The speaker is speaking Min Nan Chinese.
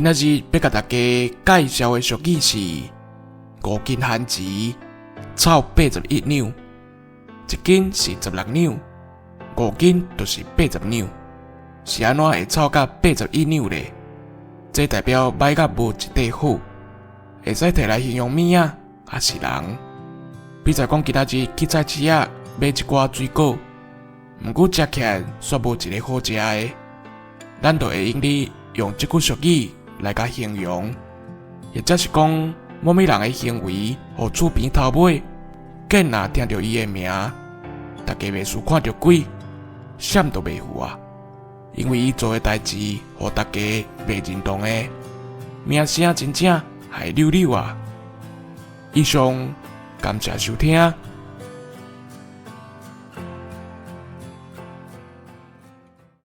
今仔日欲共大家介紹的俗語是五斤番薯臭81兩，一斤是16兩，5斤就是80兩，是按怎會臭甲81兩咧？這代表䆀甲無一塊好，會使提來形容物仔，抑是人。比如講今仔日去菜市仔買一寡水果，毋過食起來煞無一个好食的，咱就會用得用這句俗語來共形容，或者是講某物人的行為，予厝邊頭尾，見若聽著伊的名，大家袂輸看著鬼，閃都袂赴啊！因為伊做的代誌，予大家袂認同的，名聲真正害溜溜啊！以上，感謝收聽。